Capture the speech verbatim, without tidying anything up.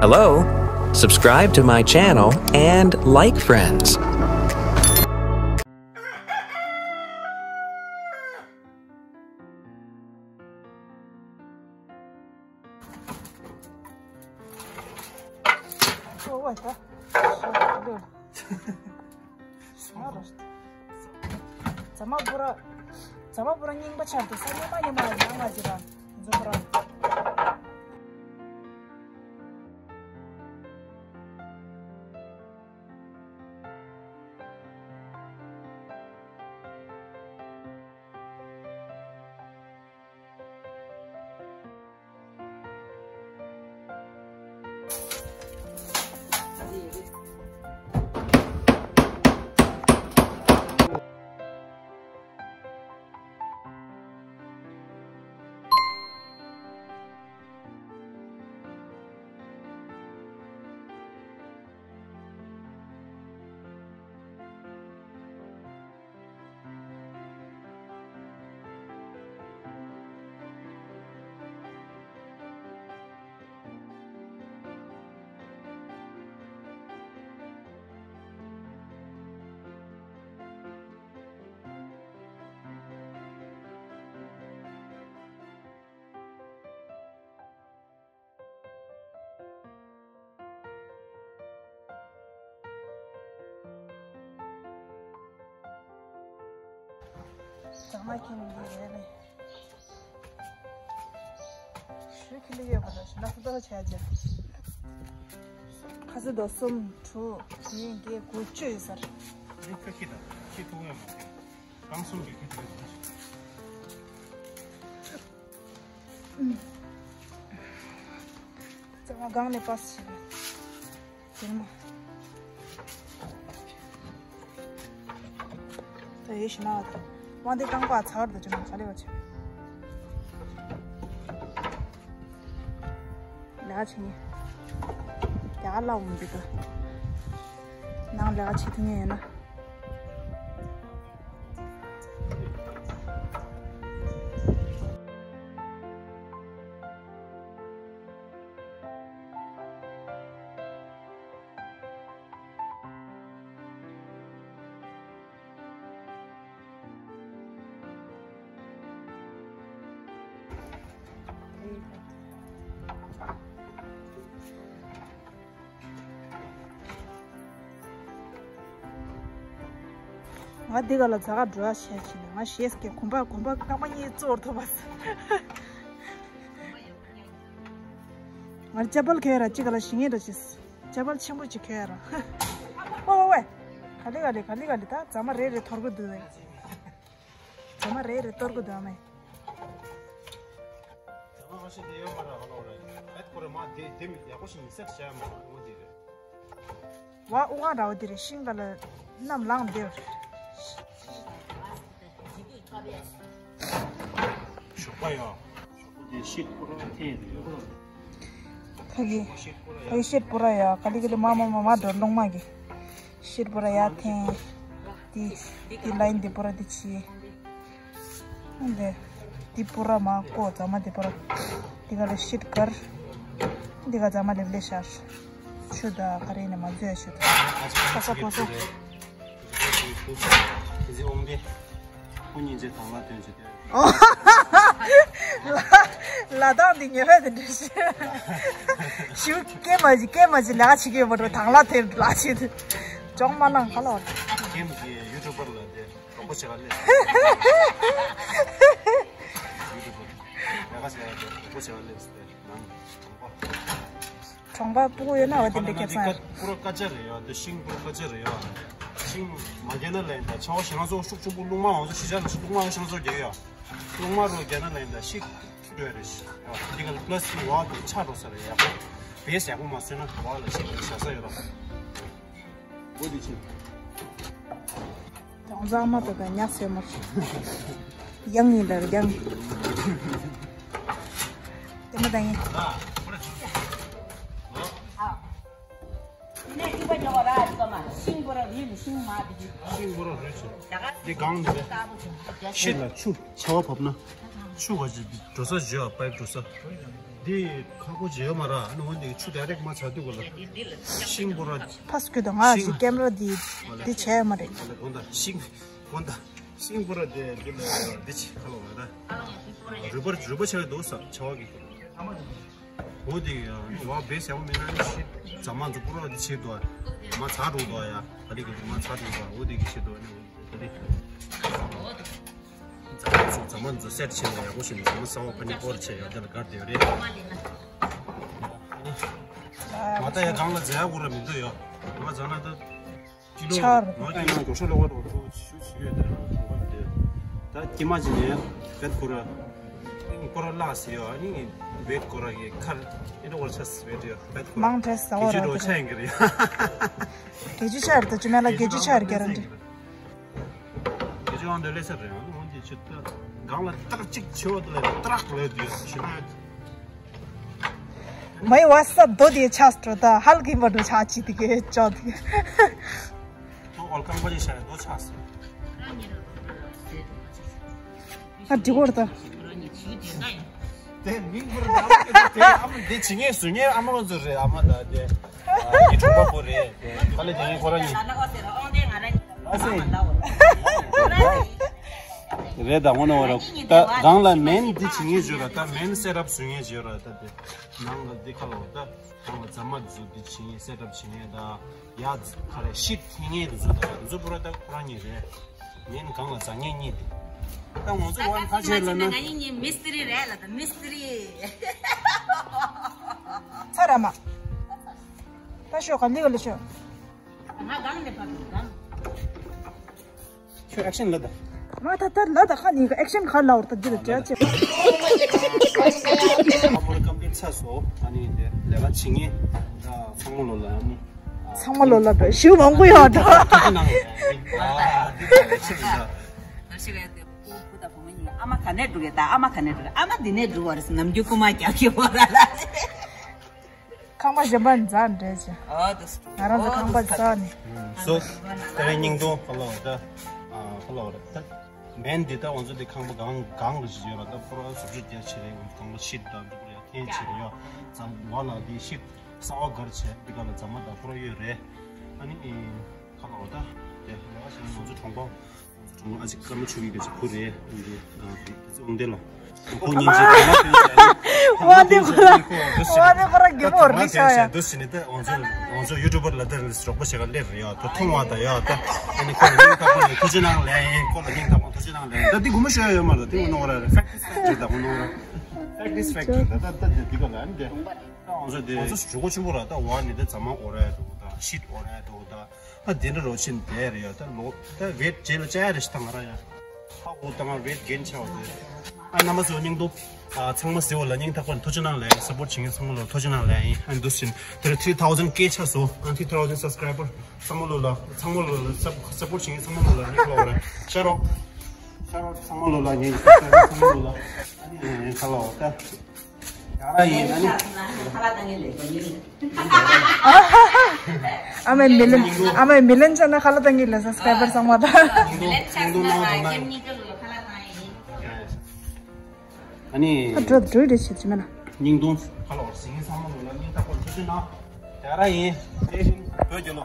Hello? Subscribe to my channel and like friends. ཟ་མ་བུ་ར། ཟ་མ་བུ་ར་རྙིང་པ་ཆགས་འདུག་ས། སྙེ་མ་སྙེ་མ་ཡང་ང་ཅི་ར། འཛུམ་ར། ཚང་མ་ཁྱིམ་འདི་རེད་ལེ། ཞུ་ཁི་ལི་ཡོད་པ་ར་ཞུ་ན་ཁ་ཏོ་བྱ་བྱ། ཁ་ཚ་དོ་གསུམ་དྲུག་བདུན་བརྒྱད་དགུ་བཅུ་ཡོད་ས་ར། རི་ཁ་ཁི་དང་ཁི་ཐུང་ཡོད་མ་རེད། རྐང་གསུམ་གྱི་ཁི་ཐུང་ཡོད་མ་རེད། ཚང་མ་སྒང་ནས་པ་སི་བྱེད་པ། ད་ཡེ་ཤི་ན་བ་དང་། དབང་འདི་རྐང་པ་ཚར་དུ་ཅི་མ་ཚ་ལེ་བ་ཆེ། ལས་ཀ་བྱེད་ངེས། རྒྱ་གར་ལ་འོང་འདི་ད། ནང་ལས་ཀ་བྱེད་ཐུབ་ངེས་ཡིན་ན། ང་འདི་ག་ལ་ཛ་ག་འགྲོ་ཡ་བཤད་ཕྱིན་ནས་ང་ཞེས་ཀྱི་གོམ་པ་གོམ་པ་རྐང་པ་གཉིས་གཙོ་བོར་ཐོབ་པ། ང་ཅ་པལ་ཁེ་ར་ཅི་ག་ལ་ཞིང་ངེ་འདྲ་ཆེས། ཅ་པལ་ཆེན་པོ་ཅིག་ཁེ་ར། ཨོ་ཨོ་ཨེ། ག་ལེ་ག་ལེ་ག་ལེ་ག་ལེ་ད་ཛ་མ་རེ་རེ་ཐོར་གི་འདུག་ཨེ། ཛ་མ་རེ་རེ་ཐོར་གི་འདུག་ཨ་མེ། ཛ་མ་ཁ་ཤས་དེ་ཡོད་མ་ར་ག་ལོ་ར། ཨེ་ཁོ་ར་མ་དེ་དེ་མི་ཡག་པོ་ཞིག་མི་སེར་བྱ་མ་ར་ཨོ་དེ་རེད། ཝ་ཨུ་ག་ར་བ་དེ་རེད་ཤིང་ག་ལ་ནམ་ལངས་དེ། ཞོགས་པ་ཡོ། ཞོགས་པ་དེ་ཤིད་ཁོ་ར་ཐེ་ཡོད་ཁོ་ར། ཁ་གི། ཁ་གི་ཤིད་པོ་ར་ཡ་ཁ་ལི་ཁ་ལི་མ་མ་མ་མ་འགྲོ་ལོང་མ་གི། ཤིད་པོ་ར་ཡ་ཐེ། དེ། དེ་ལ་ཡིན་དེ་པོ་ར་དེ་ཆི། འདི། འདི་པུ་ར་མ་ཀོ་ཛ་མ་འདི་པུ་ར། འདི་ག་ལ་ཤིད་ཀར། འདི་ག་ཛ་མ་ལེབ་ལེ་ཤར། ཆུ་ད་ག་རེ་ནས་མ་འཛོལ་ཤུ་ད། ཕོ་སོ་ཕོ་སོ། ལ་དྭགས་འདི་ཉེ་བའི་དེ་འདྲ་ཞིག་ཞུ་སྐད་མ་ཞིག་སྐད་མ་ཞིག་ལས་ཀ་བྱེད་ཀྱི་ཡོད་མ་འགྲོ་དང་ལ་དེ་ལ་ཆེ་དུ་ཅོང་མ་ནང་ཁ་ལོ། ཀེམ་གྱི་ཡུ་ཊུབ་པར་ལ་དེ། གྲོགས་པོ་བྱེད་པ་ལས། ཡུ་ཊུབ་པར། ལས་ཀ་བྱེད་པ་ལས་གྲོགས་པོ་བྱེད་པ་ལས་ཟེར་ནང་གྲོང་པ། གྲོང་པ་སྤུ་གུ་ཡོད་ན་འོ་དེ་འདྲ་ཁྱད་མཚར། པུ་ར་ཀ་ཅར་རེད་ཡ། དེ་ཤིང་པུ་ར་ཀ་ཅར་རེད་ཡ། ཤིང་མ་རྒྱག་ན་ལན་ད་ཆ་བ་ཞེ་ན་ཚོ་ཤུགས་ཆེན་པོ་རླུང་མ་འོང་ཚོ་ཤི་ཆ་ན་རླུང་མ་ཡོང་ཤེ་ན་ཚོ་རྒྱག་ཡ། རླུང་མ་རོ་རྒྱག་ན་ལན་ད་ཤིག་ཐུ་ཡོད་རེད་ཤི། འདི་ག་ལ་པ་ལ་སི་ཊིག་བ་དེ་ཆག་འགྲོ་ས་རེད་ཡག་པོ། བེ་སི་ཡག་པོ་མ་བཟོས་ན་བ་ལ་ཤིག་བཞག་ས་ཡོད་ར། འོ་དེ་ཕྱིན། དོང་ཟ་མ་ཏོ་དང་ཉག་སེ་མར། ཡང་ཡིན་ལར་ཡང་། དེ་མ་དང་ཡིན། དེ་ནས་ཤིང་པ་རྒྱག་པ་ར་ཨ་ཙི་ཀ་མ་ཤིང་པོ་ར་ཡིན་ཤིང་མ་དེ་གི། ཤིང་པོ་ར་རེད་ཤིང་། དེ་གང་འདི་རེད། ཤིང་ལ་ཆུ་ཆར་པ་བབས་ན། ཆུ་ག་ཅིག་འགྲོ་ས་བརྗོད་ཨ་པའི་འགྲོ་ས། འདི་ཁ་ཁོ་བྱེད་ཡོད་མ་ར། ཨ་ནི་འོན་ཏེ་ཆུ་ཌའི་རེག་མ་ཚ་དུས་གོ་ལ། ཤིང་བོ་ར། ཕ་སྐུ་དང་ང་ཞིག་ཀེམ་ར་འདི་འདི་བྱས་ཡོད་མ་རེད། གོན་ད་ཤིང་། གོན་ད་ཤིང་བོ་ར་འདི་འདི་ལ་འདི་ཅི་ཁ་ལོ་བ་ད། རུ་པར་རུ་པར་ཆགས་འདུག་ས་ཆ་བ་གི། འོ་དེ་ཡང་བ་བེ་ཟེར་བ་མེད་ན་ནི་ཤི་ཛ་མ་འཛུ་པོ་ར་འདི་བྱེད་དུ་མ་ཚ་འགྲོ་དུ་ཡ། ད་ལི་གི་མ་ཚ་འགྲོ་དུ་འོ་དེ་གི་བྱེད་དུ་ནི་འོ་དེ། ཛ་མ་འཛུ་ཛ་མ་འཛུ་སེར་ཆེན་ལ་ཡག་པོ་ཞིག་ཛ་མ་ས་བ་ཕ་ནི་སྐོར་ཆེ་ཡ་དེ་ལ་གར་དེ་རེད། ང་ད་ཡ་གང་ལ་ཛ་ཡ་གུ་ར་མི་འདུག་ཡ། ང་ཛ་ན་ད་ཅི་ལོ་ཆར་ང་ཀྱི་ནང་གོ་ཤོ་ལོ་བ་རོ་ཚོ་ཞུ་ཞུ་ཡོད་དེ་ར་གོ་བ་དེ། ད་ཀྱི་མ་ཅི་ནས་བེད་གུ་ར་ཀོ་ར་ལ་སི་ཡོ་ཨ་ནི་བེད་གུ་ར་གི་ཁར་ཨེ་འདྲ་བར་ཆ་སི་བེད་ཡོ་བེད་གུ་ར་མང་དྲགས་ཟ་བ་ར་དེ་ར་ཆ་ཡིན་གི་རེད་ཡ། དེ་ཅི་ཆར་དུ་ཅི་མེ་ལ་དེ་ཅི་ཆར་ག་ར་འདི། དེ་ཅི་འང་འདོད་ལས་ས་རེད། འོན་ཏེ་ཆུ་ད་གང་ལ་ཏག་ཅིག་ཆེ་བ་དེ་ལ་ཏག་ལས་དུས་ཤི་ན། མའི་བ་ས་རྡོ་དེ་ཆགས་སྤྲོ་ད་ཧལ་གིན་པ་འགྲོ་ཆགས་ཅི་དེ་གེ་ཅོ་དེ། ཏོ་ཨོལ་ཁང་པ་ཅི་ཤ་རྡོ་ཆགས་སོ། ཨ་འདི་གོར་ད། དེ་མིང་བོར་ནམ་དེ་ཨ་མ་དེ་ཇི་ངེས་སུ་ངེས་ཨ་མ་ཚོ་རེད། ཨ་མ་ད་དེ་ཡི་གྲོགས་པོ་རེད། དེ་ག་ལེ་དེ་ངེས་ཁོ་ར་ཉིད་ཨ་སེ་རེད། ད་ངོ་ནོ་ར་ད་གང་ལ་མེན་འདི་ཇི་ངེས་བརྗོད་ར། ད་མེན་སེ་རབ་སུ་ངེས་བརྗོད་ར། ད་དེ་ནང་ལ་འདི་ཁ་ལོ་ད་གང་ལ་ཛ་མ་འཛུ་འདི་ཇི་ངེས་སེ་རབ་ཇི་ངེས་ད་ཡ་ཁ་རེ་ཤིད་ཁེ་ངེས་འཛུ་ད་འཛུ་པོ་ར་ད་ཁོ་ར་ཉིད་རེད། ངན་གང་ལ་བཟང་ངན་གཉིས་ཏེ། ད་ང་ཚོ་ཝན་ཁ་ཆེ་ལ་ན། ང་གཉིས་མི་སི་ཏི་རི་རེད་ལ་ད་མི་སི་ཏི་རི། ཚ་ར་མ། ད་ཤོ་ག་ལི་ག་ལི་ཤོ། ང་གང་ནས་ཕབ་གང་། ཁྱོད་ཨེག་ཤན་ལ་ད། ང་ད་ད་ལ་ད་ཁ་ནི་ཨེག་ཤན་ཁ་ལ་བར་ད་འདི་ལ་བྲལ་ཆེ། ཨ་མོ་ལ་ཀམ་པི་ཚ་སོ་ཨ་ནི་དེ་ལས་ཀ་བྱེད་ངེས་ད་ཚང་མ་ལོ་ལ་ཨ་ནི། ཚང་མ་ལོ་ལ་འགྲོ་ཞུ་མང་པོ་ཡོད་འགྲོ། ཐུགས་རྗེ་གནང་། ཨ་འདི་ད་ལས་ཆེ་ཡིན་ད། ཨ་མ་ག་ནས་འགྲོ་གི་ད་ཨ་མ་ག་ནས་འགྲོ་གི་ཨ་མ་འདི་ནས་འགྲོ་བ་རེད་ཟེར་ནམ་རྒྱུན་རྐུ་མ་རྒྱག་གི་བ་ལ་ལ། ཁང་པ་གཞན་པ་འཛའ་འདྲེ་ཅེ། ཨ་ད་སུ། ང་རང་ཚོ་ཁང་པ་འཛའ་ནི། སོ། ད་རེས་སྙིང་དོང་ཁ་ལོ་ད། ཨ་ཁ་ལོ་རེད་ད། མེན་འདི་ད་ང་ཚོ་འདི་ཁང་པ་གང་གང་གི་ཞིག་ཡོད་ར་ད་ཕོ་ར་སུབ་ཞུ་རྒྱ་ཆེ་རེད། ཁང་པ་ཤིད་ད་འདུག་རེད་ཐན་ཆེ་རེད་ཡོད། ཙམ་བ་ལ་འདི་ཤིད། གསང་བ་གར་བྱས་འདི་ག་ལ་རྫ་མ་དང་ཕོ་ར་གཡོས་རེད། ཨ་ནི་ཁ་ལོ་ད་དེ་ལ་ཞིག་ང་ཚོ་གྲོང་པ་གྲོང་པ་ཨ་ཅིག་སྐར་མ་ཆུ་གི་གི་ཅིག་ཁུ་རེད། འདི་ཨ་དེ་ཚོ་འོང་དེ་ལ་ཁོ་ཉིན་ཅིག་གྲོང་པ་ཕེབས་བྱས་ཨ་ནི་ཁོ་ང་ཚོ་ང་ཚོ་ཁོ་ར་གི་མོ་རི་ཤ་ཡ་འདུ་ཞིག་ནི་ད་ང་ཚོ་ང་ཚོ་ཡུ་ཊུབ་པར་ལ་ད་རོགས་པ་བྱེད་ག་སླེབས་རེད་ཡ། ད་མཐོང་བ་ད་ཡ་ད་ཨ་ནི་ཁོ་ལ་སྙིང་ཐག་པ་ནས་ཐུགས་རྗེ་གནང་ལན་ཡིན། ཁོ་ལ་སྙིང་ཐག་པ་ཐུགས་རྗེ་གནང་ལན་ཡིན། ད་འདི་དགོས་མ་ཤོད་ཡ་ཡོད་མ་རེད། ད་འདི་ངོ་ནོར་ར་རེད། ཕེག་ཊི་སི་ཕེག་ཊི་རེད། ད་ངོ་ནོར་ར་ཕེག་ཊི་སི་ཕེག་ཊི་རེད། ད་ད་ད་འདི་ག་ལ་ཨ་ནི་དེ། ང་ཚོ་དེ་ང་ཚོ་ཞུ་གོ་ཆེན་པོ་ར་ད་བ་ནི་དེ་ཛ་མ་འོ་ར་ཡ་འདུག་ད་ཤིད་འོ་ར་ཡ་འདུག་ད་ཨ་དེ་འདྲ་རོ་ཆེན་དེ་རེད་ཡ། ད་ལོ་ད་ཝེད་རྗེས་ལ་བཅའ་ཡ་རེ་ཞིག་ད་ང་ར་ཡ་ཧ་གོ་ད་ང་ཝེད་གེན་ཆགས་པ་དེ། ཨ་རྣམ་པ་ཚོ་སྙིང་སྟོབས་ཨ་ཚང་མ་ཟེར་བ་ལ་སྙིང་ཐག་པ་ནས་ཐུགས་རྗེ་གནང་ལན། སཔོར་ཊི་བྱེད་མཁན་ཚང་མ་ལ་ཐུགས་རྗེ་གནང་ལན་ཡིན། ཨ་འདུག་ཟིན་དེ་ར་ཐི་རི་ཐའུ་ཟན་ཀེ་ཆགས་སོ། ཨ་ཐི་རི་ཐའུ་ཟན་སབ་སི་ཀ་རའི་བར་ཚང་མ་ལོ་ལ་ཚང་མ་ལོ་ལ་སཔོར་ཊི་བྱེད་མཁན་ཚང་མ་ལོ་ལ་ནི་ཁ་ལོ་ར་ཤ་རོགས། ཤ་རོགས་ཚང་མ་ལོ་ལ་ངའི་ཚང་མ་ལོ་ལ་ཨ་ནི་ཁ་ལོ་ད། ཡ་ཡིན་ཨ་ནི། ཨ་མའི་མི་ལན་ཨ་མའི་མི་ལན་ཆ་ན་ཁ་ལ་ཏང་གི་ལ་སབ་སི་ཀ་རའི་བར་ཚང་མ་ད། སྙིང་སྟོབས་སྙིང་སྟོབས་གནང་དང་ན། ཨ་ནི། ཨ་འགྲོ་འགྲོ་རེ་བྱེད་ཀྱི་མེད་ན། སྙིང་སྟོབས་ཁ་ལོ་ཟིང་ཚང་མ་ལོ་ལ་སྙིང་ཐག་པ་ཐུགས་རྗེ་གནང་། ཡ་ར་ཡིན། དེ་བཞིན་བོད་རྒྱལ་ལོ།